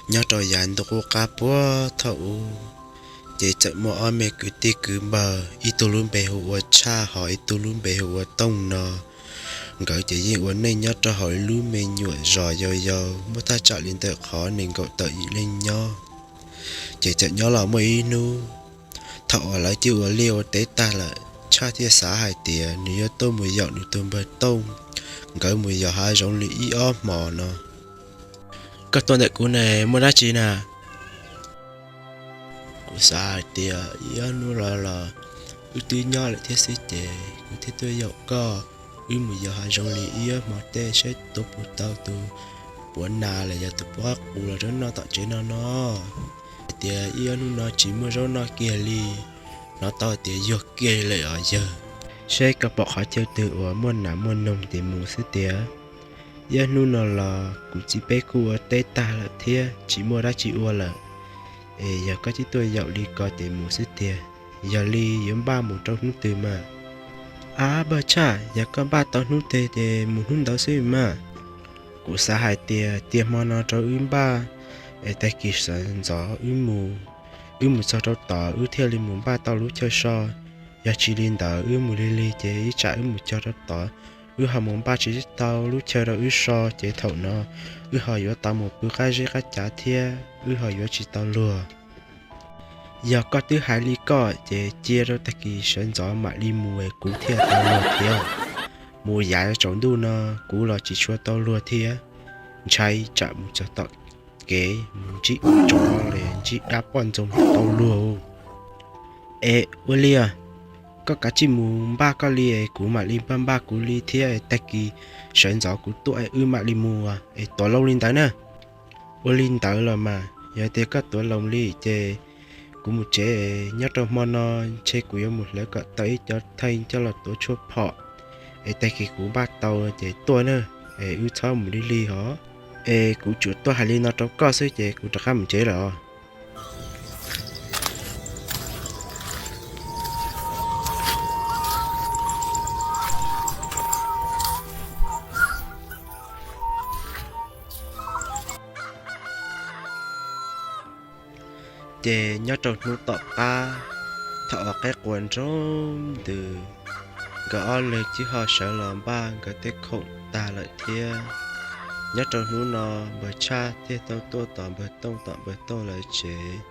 Nyob rau yav ntuj qub qab puag thaum ub, ces txawm muaj ob me kwv tij kwv npawg, ib tug lub npe hu ua Tshaj, ho ib tug lub npe hu ua Tooj no. Nkawd ces yeej ua neej nyob rau hauv ib lub me nyuam zos yau yau, muaj thaj tsam li ntawm qhov nees nkaum tawm yim leej nyob. Ces txawm nyob los muaj ib hnub, thaum uas lawv twb ua liaj ua teb tag lawm, Tshaj thiaj xav hais tias nws yuav tuaj mus yaum nws tus npawg Tooj, nkawd mus yos hav zoov li ib ob hmos no. Koj tuaj ntawm kuv ne muaj dab tsi na? Kuv xav hais tias ib ob hnub los los wb twb nyob lawm thiab xwb ces kuv thiaj tuaj yaum koj, wb mus yos hav zoov li ib ob hmos tej saib tus puas tau tus puav nas los yog tus puav qus los rau noj tom tsev no no. Hais tias ib ob hnub no tsis muaj zaub noj kiag li, hnov tau tias yuag kiag li lawm os yawg. Saib koj pom qhov chaw twg uas muaj nas muaj noog ces mus xwb tiag. Ib ob hnub no los kuv txiv peb kuj ua teb tag lawm thiab tsis muaj dab tsi ua lawm, es yog koj twb tuaj yaum li ko ces mus xwb tiag. Yog li yuav npaj mus rau hnub twg mas? Ab, npawg Tshaj, yog koj npaj tau hnub twg ces mus hnub ntawd xwb mas. Kuv xav hais tias tias hmo no rau wb npaj, es tag kis sawv ntxov wb mus, wb mus txog rau tod wb thiaj li mus npaj tau lub chaw so. Yog tsis li ntawd wb mus lig lig ces ib tsam wb mus txog rau tod, wb ho mus npaj tsis tau lub chaw rau wb so ces thaum no wb ho yuav tau mus pw qab zeb qab cav thiab wb ho yuav tsis tau luag. Yog koj twb hais li koj ces cia rau tag kis sawv ntxov mam li mus es kuv thiaj tau luag thiab. Mus yav tsaus ntuj no kuv los tsis tshua tau luag thiab, ntshai tsam mus txog tom kev mus ntsib tsov los ntsib dab poj ntxoog tau luag. Es ua li os, koj kav tsij mus npaj koj li es kuv mam li npaj npaj kuv li thiab, tag kis sawv ntxov kuv tuaj es wb mam li mus es tuav loo li ntawd na. Ua li ntawd los mas yog tias koj tuav loo li ces kuv mus tsev, nyob rau hmo no ntshe kuv yuav mus hlawv kom tau ib co thaj coj los tuav tshuaj phom, es tag kis kuv npaj tau ces tuaj na, es wb txhob mus lig lig hos. Es kuv tsuas tuaj hais li no rau koj xwb ces kuv rov qab mus tsev lawm os. Ces nyob rau hnub tom qab, thaum uas qaib qua nroo ntws, nkawd ob leeg twb ho sawv los npaj nkawd tej khoom tag lawm thiab. Nyob rau hnub no npawg Tshaj thiaj tau tuaj tos npawg Tooj tom npawg Tooj lawv tsev.